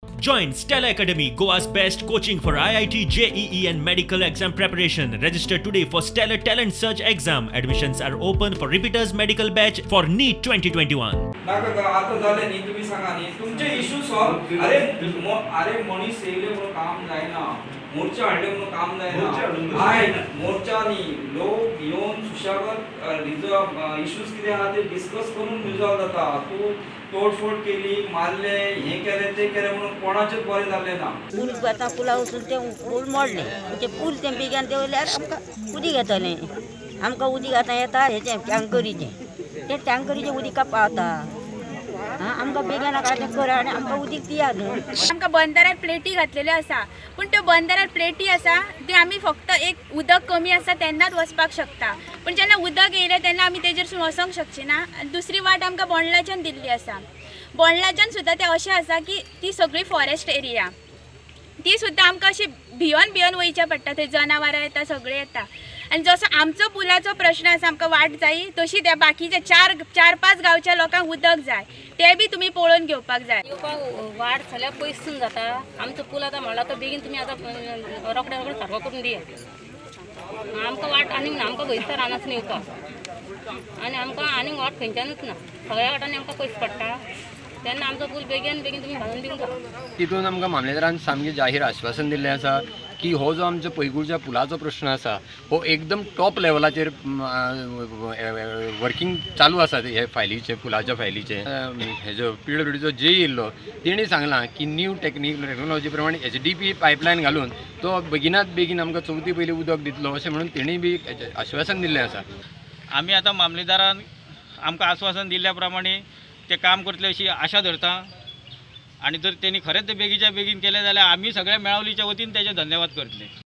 Join Stella Academy, Goa's best coaching for IIT, JEE and medical exam preparation. Register today for Stellar Talent Search exam. Admissions are open for repeaters medical batch for NEET 2021. नाका, आतां जालें न्ही, तुमी सांगा न्ही तुमचे issue solve. अरे अरे, मनीस येयले म्हणून काम जायना, मोर्चा हाडले म्हणून काम जायना. आयक, मोर्चा न्ही, लोक येवन सुशेगाद रिजॉल्व, इश्यूज कितें आहा ते डिस्कस करून रिजॉल्व जाता. तूं तोडफोड केली, मारले, हें केलें, तें केलें म्हणून कोणाचेच बरें जालें ना. पूल आतां पुला वचून तें पूल मोडलें. तें पूल तें बेगीन देंवल्यार आमकां उदीक येतलें. आमकां उदीक आतां येता हेचें टँकरीचें, तें टँकरीचें उदीक पावता. आमकां बेगीन आतां तें करा आनी आमकां उदीक दिया न्हू. आमकां बंदरार प्लेटी घातलेल्यो आसा, पूण त्यो बंदरार प्लेटी आसा त्यो आमी फक्त एक उदक कमी आसा तेन्नाच वचपाक शकता. पूण जेन्ना उदक येयलें तेन्ना आमी तेजेरसून वचोंक शकची ना. आनी दुसरी वाट आमकां बोंडलाच्यान दिल्ली आसा. बोंडलाच्यान सुद्दां तें अशें आसा की ती सगळी फॉरेस्ट एरिया, ती सुद्दां आमकां अशी भियोन भियोन वयचें पडटा. थंय जनावरां येता, सगळें येता. आनी जसो आमचो पुलाचो प्रश्न आसा, आमकां वाट जायी, तशी त्या बाकीच्या चार चार पांच गांवच्या लोकांक उदक जाय, तें बी तुमी पळोवन घेवपाक जाय. येवपाक वाट जाल्यार पयसून जाता. आमचो पूल आतां म्हणला तो बेगीन तुमी आतां रोखड्या रोखडे सारको करून दिया. आमकां वाट आनीक ना, आमकां खंयसर रानासून येवपाक आनी आमकां आनीक वाट खंयच्यानूच ना. सगळ्या वाटांनी आमकां पयस पडटा, तेन्ना आमचो पूल बेगीन बेगीन तुमी घालून दिवंक जाय. तितून आमकां मामलेदारान सामकें जाहीर आश्वासन दिल्लें आसा की हो जो आमचो पैगुळच्या पुलाचो प्रश्न आसा हो एकदम टॉप लेवलाचेर वर्किंग चालू आसा. हे फायलीचे, पुलाच्या फायलीचे हेजो पीडब्ल्यूडीचो जे येयल्लो तेणी सांगलां की न्यू टेक्निक टेक्नॉलॉजी प्रमाणे एचडीपी पायपलायन घालून तो बेगिनात बेगीन आमकां चवथी पयलीं उदक दितलो अशें म्हणून तेणी बी आश्वासन दिल्लें आसा. आमी आतां मामलेदारान आमकां आश्वासन दिल्ल्या प्रमाणे ते काम करतले अशी आशा धरता. आनी जर तेणी खरेंच ते बेगीच्या बेगीन केलें जाल्यार आमी सगळ्या मेळावलीच्या वतीन तेजे धन्यवाद करतले.